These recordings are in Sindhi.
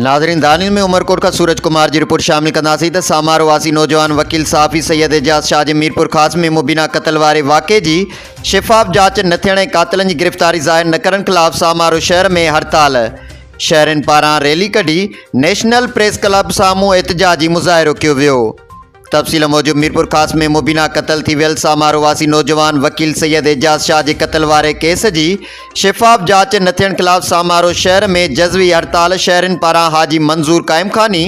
ناظرين دانيل ۾ عمرڪوٽ کان سورج ڪمار جي رپورٽ شامل ڪنداسين ته سامارو واسي نوجوان وڪيل صحافي سيد اعجاز شاهه جي ميرپورخاص ۾ مبينا قتل واري واقعي جي شفاف جاچ نه ٿيڻ ۽ قاتلن جي گرفتاري ظاهر نه ڪرڻ خلاف سامارو شهر ۾ هڙتال شهرين پاران ريلي ڪڍي نيشنل پريس ڪلب سامهون احتجاجي مظاهرو ڪيو ويو. تفصيل موجب ميرپورخاص ۾ مبينا قتل ٿي ويل سامارو واسي نوجوان وڪيل سيد اعجاز شاهه جي قتل واري ڪيس جي شفاف جاچ نه ٿيڻ خلاف سامارو شهر ۾ جزوي هڙتال شهرين پاران حاجي منظور قائمخاني،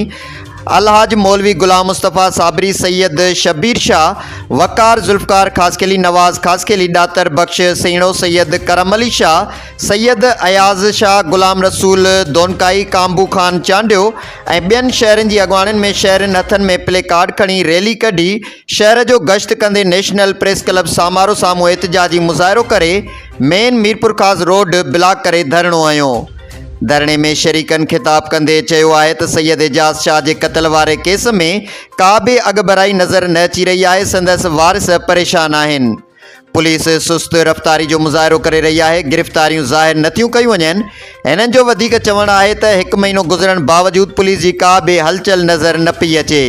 الحاج مولوي غلام مصطفيٰ صابري، سيد شبير شاهه، وقار ذوالفقار خاصخيلي، نواز خاصخيلي، ڏاتر بخش سيڻو، سيد ڪرم علي شاهه، سيد اياز شاهه، غلام رسول دونڪائي، ڪانڀو خان چانڊيو ۽ ٻين شهرين جي اڳواڻين ۾ شهرين هٿن ۾ پلي ڪارڊ کڻي ريلي ڪڍي شهر جو گشت ڪندي نيشنل پريس ڪلب سامارو سامهون احتجاجي مظاهرو ڪري مين ميرپورخاص روڊ بلاڪ ڪري ڌرڻو هنيو. ڌرڻي ۾ شريڪن خطاب ڪندي چيو آهي ته سيد اعجاز شاهه جي قتل واري ڪيس ۾ ڪا به اڳڀرائي نظر نه اچي رهي آهي سندس وارث پريشان آهن. پوليس سست رفتاري جو مظاهرو ڪري رهي آهي، گرفتاريون ظاهر نه ٿيون ڪيون وڃن. هنن جو وڌيڪ چوڻ آهي ته هڪ مهينو گذرڻ باوجود پوليس جي ڪا به هلچل نظر نه پئي اچي.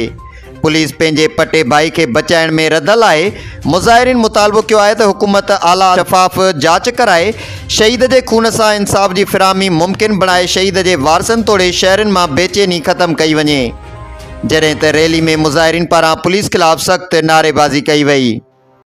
پوليس پنهنجي پٽي ڀائي کي بچائڻ ۾ رڌل آهي. مظاهرين مطالبو ڪيو آهي ته حڪومت اعليٰ شفاف جاچ ڪرائي شهيد جي خون سان انصاف جي فراهمي ممڪن بڻائي شهيد جي وارثن توڙي شهرين مان بيچيني ختم ڪئي وڃي. جڏهن ته ريلي ۾ مظاهرين پاران پوليس خلاف سخت نعريبازي ڪئي وئي.